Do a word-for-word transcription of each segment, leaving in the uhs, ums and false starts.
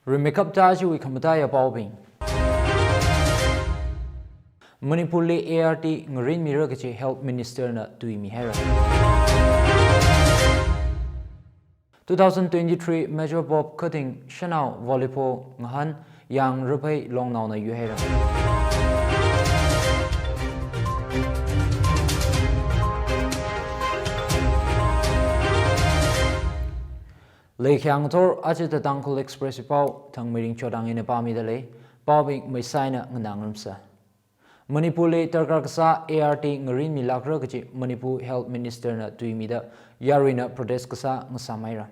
Rimeikapta ajawui khamataiya paobing. Manipurli A R T ngarinmira kaji Health Minister na tuimihaira. Two thousand twenty-three Major Pop Khathing Shanao Volleyball ngahān Yang Raphei Longnaona yuihaira. Leikhyang thor aja The Tangkhul Express pao Thangmeiring Chodang eina pāmida lei, paobing maisaina nganāngarumsa. Manipurli darkar kasā A R T ngarinmilākra kaji Manipur Health Minister na tuimida yaruina protest kasā ngasāmhaira.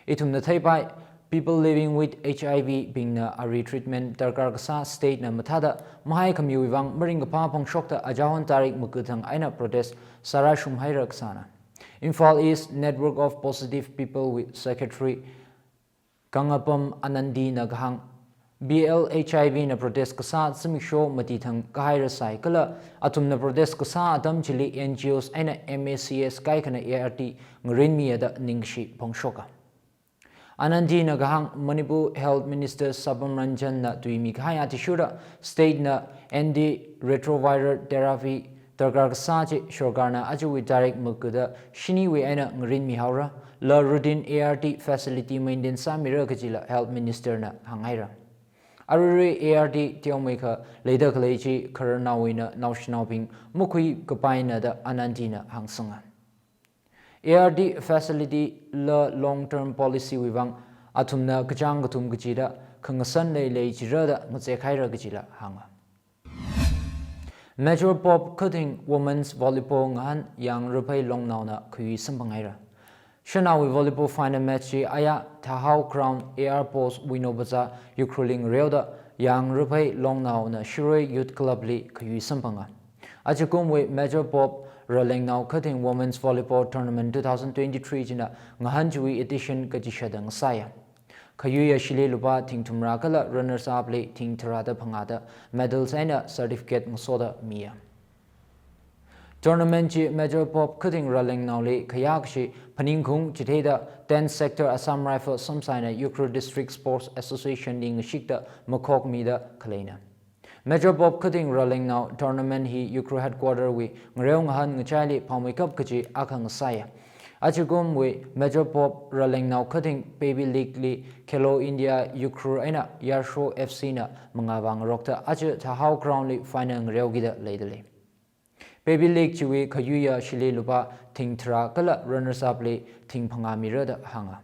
Ithumna theipai, people living with H I V bingna ari treatment darkar kasā state na mathāda mahaikhamiwui vang maringkaphā phongshokta ajahon tarik makachang eina protest sārāshunghaira kasāna. Imphal East Network of Positive People wui Secretary Kangapam Anandi na kahāng, B L H I V na protest kasā zimiksho mati thang kahaira sai kala athumna protest kasā atam chili N G Os eina M A C S kaikhana A R T ngarinmiya da ningkashi phongshoka. Anandi na kahāng, Manipur Health Minister Sabam Ranjan na tuimi kahai athishurda state na antiretroviral therapy darkar kasā chi sorkarna ajawui tarik makada shiniwui eina ngarinmihaora, la routine A R T facility maintain sāmira kajila Health Minister na hānghaira. Aruirui A R T teomeikha leida khalei chi khararnaowuina naoshinaobing makhuikapaina da Anandi na hāngsanga. A R T facility la long term policy wui vang athumna kachāng kathum kachida khangasan leilei chira da ngazekhaira kajila hānga. Major Pop Khathing Women's Volleyball ngahān Yang Raphei Longnaona khayui samphanghaira. Shanaowui volleyball final match chi aya Thahao Ground, A R Post, Wino Bazar, Ukhrulli ngareoda Yang Raphei Longnaona Shirui Youth Club li khayui samphanga. Ajakumwui Major Pop Ralengnao Khathing Women's Volleyball Tournament two thousand twenty-three china ngahān chiwui edition kachishada ngasāya. Khayuiya shili lupā thingthumra kala runners up li thingtharāda phangāda medals eina certificate ngasoda miya. Tournament chi Major Pop Khathing Ralengnaoli khayākashi phaningkhaung chitheida tenth Sector Assam Rifle samsaina Ukhrul District Sports Association li ngashikta makhokmida khaleina. Major Pop Khathing Ralengnao tournament hi Ukhrul headquarter wui ngareo ngahān ngachaili phaomeikap kaji akha ngasāya. Ajakumwui Major Pop Ralengnao Khathing Baby League li Khelo India Ukhrul eina Yarsho F C na mangāvā ngarokta aja Thahao Ground li final ngareokida leida lei. Baby League chiwui khayuiya shili lupā thingtharā kala runners up li thingphangā mira da hānga.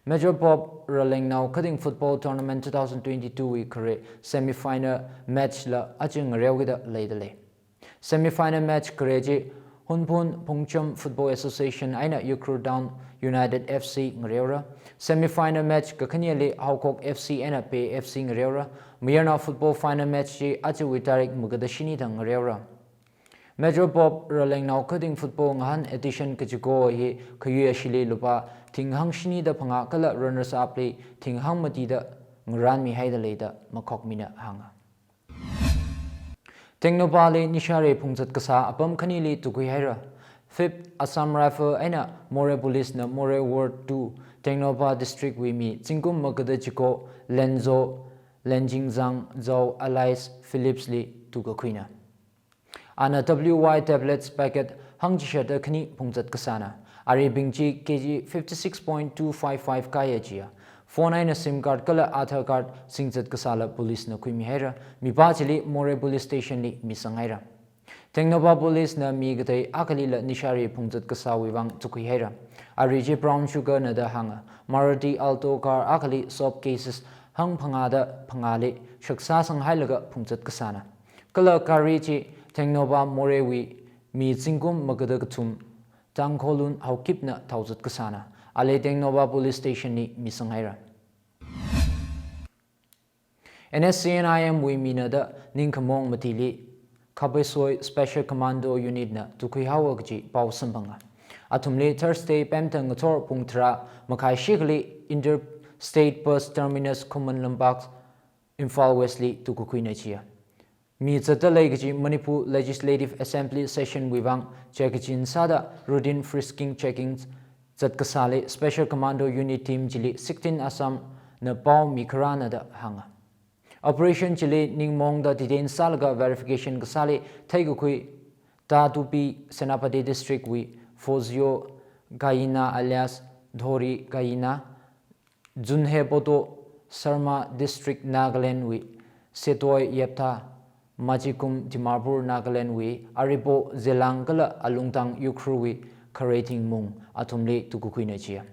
Major Pop Ralengnao Khathing Football Tournament two thousand twenty-two wui khare semi-final match la aja ngareokida leida lei. Semi-final match khare chi Hunphun Phungcham Football Association eina Ukhrul Town United F C ngareora. Semi-final match kakhaneli Haokhok F C eina Pei F C ngareora. Mayarnao football final match chi ajawui tarik makada shini thang ngareora. Major Pop Ralengnao Khathing Football ngahān edition kachiko hi khayuiya shili lupā thinghāng shinida phangā kala runners up li thinghāng matida ngaranmihaida leida makhokmina hānga. Tengnoupal li nishāri phungzat kasā apam khanili tukhuihaira. Fifth Assam Rifle eina Moreh Police na Moreh Ward two, Tengnoupal District wui mi zingkum makada chiko Lenzo Lenjingzang Zhao alias Phillips li tukakhuina. Ana W Y tablets packet hangchishat khani phungzat kasāna. Aribing chi K G fifty-six point two five five kāya jiya. Phone eina SIM card kala Aadhaar card singzat kasāla police na khuimihaira. Mipā chili Moreh Police Station li misanghaira. Tengnoupal Police na mi katei akhalila nishāri phungzat kasāwui vang tukhuihaira. Ari chi brown sugar na da hānga. Maruti Alto car akhali soap cases hangphangāda phangāli shaksā sanghailaga phungzat kasāna. Kala gari chi Tengnoupal Moreh wui mi zingkum makada kathum Tangkholun Haokipna thaozat kasāna. Ali Tengnoupal Police Station li misanghaira. N S C N I M wui mina da ningkhamong matili Khabeisoi Special Commando Unit na tukhuihaowa kaji pao samphanga. Athumli Thursday pemthang ngathor pung tharā makhai shikhali Inter State Bus Terminus Khuman Lampak, Imphal West li tukakhuina jiya. Mi zatda lei kaji Manipur Legislative Assembly session wui vang chekachin sāda routine frisking checking zat kasāli Special Commando Unit team chili sixteen Assam na pao mikharāna da hānga. Operation chili ningmaongda detain sālaga verification kasāli theikakhui Tatupi Senapati District wui Fozio Gaina alias Dhori Gaina, Junhe Bodo Sarma District Nagaland wui Setoi Yeptha, Majikum Dimapur Nagaland wui Aribo Zelang kala Alungtang Ukhrul wui Kharei Thingmung athumli tukakhuina chiya.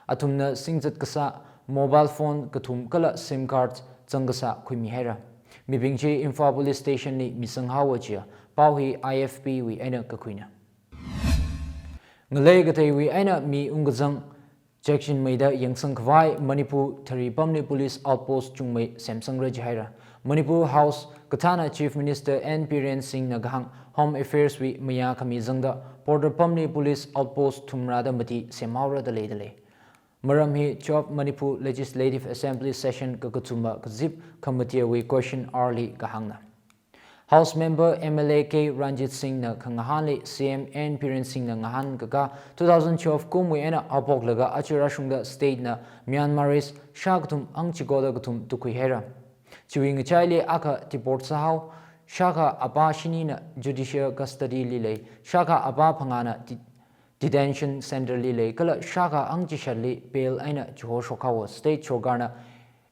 Athumna singzat kasā mobile phone kathum kala SIM card zang kasā khuimi haira. Mibing chi Imphal Police Station li misang haowa chiya. Pao hi I F P wui eina kakhuina. Ngalei kateiwui eina mi ungkazang chekshinmeida yangsang khavai Manipur Tharipamli Police Outpost chungmei semsangra jihaira. Manipur House kathāna Chief Minister N Biren Singh na kahāng Home Affairs wui mayā khami zangda border pamli Police Outpost thumrada mati semhaora da leida lei. Maram hi twelve Manipur Legislative Assembly Session kakachuma kazip khamatiawui question hour li kahāngna. House Member M L A K Ranjit Singh na khangahānli C M N Biren Singh na ngahānkaka two thousand twelve kumwui eina haophoklaga aja rāshungda state na Myanmaris shākathum hangchikoda kathum tukhui haira. Chiwui ngachaili akha deport sāhao, shākha apā shinina judicial custody li lei, shākha apā phangāna de-, detention center li lei, kala shākha hangchishatli bail eina chihoshok haowa. State sorkarna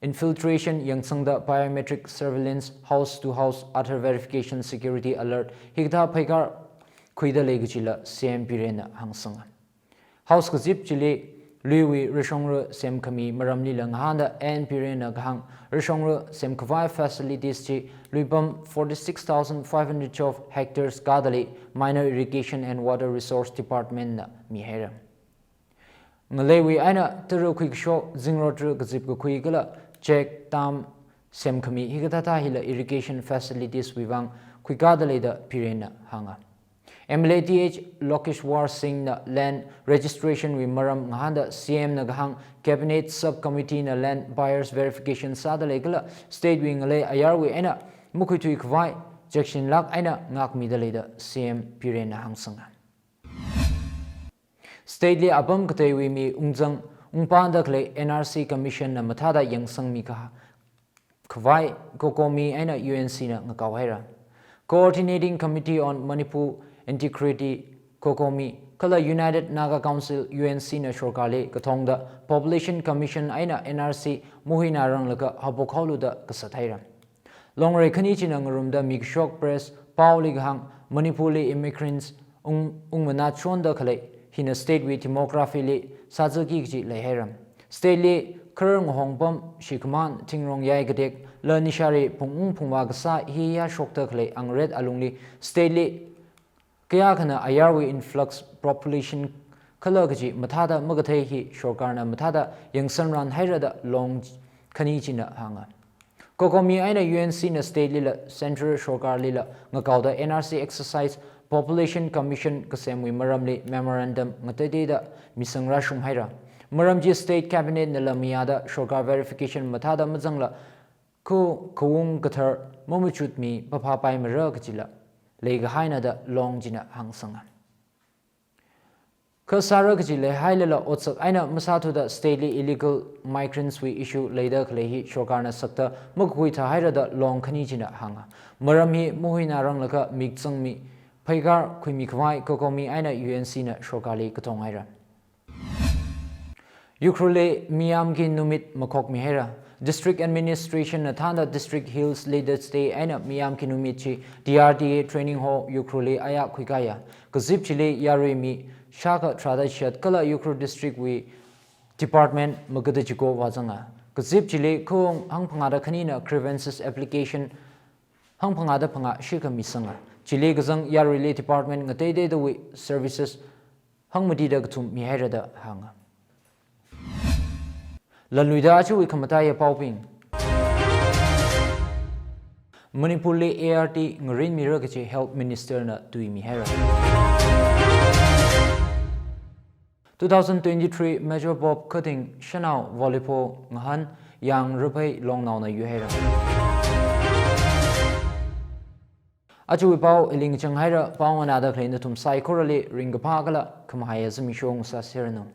infiltration yangsangda biometric surveillance, house to house Aadhaar verification, security alert hikathā pheikar khuida lei kajila C M Biren na hāngsanga. House kazip chili luiwui rashongra semkhami maramlila ngahānda N Biren na kahāng rashongra semkhavai facilities chi luipam forty-six thousand five hundred twelve hectares kadali Minor Irrigation and Water Resource Department na mihaira. Ngaleiwui eina tara khuikashok zingrot tara kazip kakhui kala check dam semkhami hikathāthā hila irrigation facilities wui vang khuikada lei da Biren na hānga. M L A T H Lokeshwar Singh na land registration wui maram ngahānda C M na kahāng cabinet subcommittee na land buyers verification sāda lei kala state wui ngalei ayarwui eina makhuithui khavai chekshinlāk eina ngākmida lei da C M Biren na hāngsanga. State li apam kateiwui mi ungzang ungpanda khalei N R C Commission na mathāda yangsangmi ka khavai COCOMI eina U N C na ngakao haira. Coordinating Committee on Manipur Integrity, COCOMI, kala United Naga Council, U N C na sorkarli kathongda Population Commission eina N R C mahuinaranglaga haophok haolu da kasā thaira. Longrei khani china ngarumda mikashok press paoli kahāng Manipurli immigrants ung, ungmanā chonda khalei, hina state wui demography li sāzaki kaji leihaira. State li kharar ngahongpam, shikhaman, thingrong yai katek, la nishari phungung phungvā kasā hi yāshokda khalei angret alungli state li kayākhana ayarwui influx population khala kaji mathāda makathei hi sorkarna mathāda yangsanran haira da long khani china hānga. COCOMI eina U N C na state lila central sorkarlila ngakaoda N R C exercise Population Commission kasemwui maramli memorandum ngateiteida misang rāshung haira. Maram chi state cabinet nala mayāda sorkar verification mathāda mazangla khu khawung kathar mamachutmi paphapaimara kajila leikahaina da long china hāngsanga. Kha sāra kaji leihailala otsak eina masāthuda state li illegal migrants wui issue leida khalei hi sorkarna sakta makakhui thāhaira da long khani china hānga. Maram hi mahuinaranglaga mikzangmi pheikar khuimi khavai COCOMI eina U N C na sorkarli kathong haira. Ukhrulli Miyamki Numit makhokmi haira. District Administration na thānda District Hills Leaders Day eina Miyamki Numit chi D R D A Training Hall Ukhrulli aya khuikaya. Kazip chili yarui mi shākha tharāda chishat kala Ukhrul District wui department magada chiko vāzanga. Kazip chili khawung hangphangāda khanina grievances application hangphangāda phangā shikha misanga. Chili kazang yaruili department ngateiteidawui services hangmatida kathum mihaira da hānga. Lanluida ajawui khamataiya paobing. Manipurli A R T ngarinmira kaji Health Minister na tuimi haira. Two thousand twenty-three Major Bob Khating Shanao Volleyball ngahān Yang Raphei Longnaona yuihaira. Ajawui pao ili ngachang haira, pao nganāda khalei nathum saikorali ringkaphā kala khamahaiya zimiksho ngasāseranu.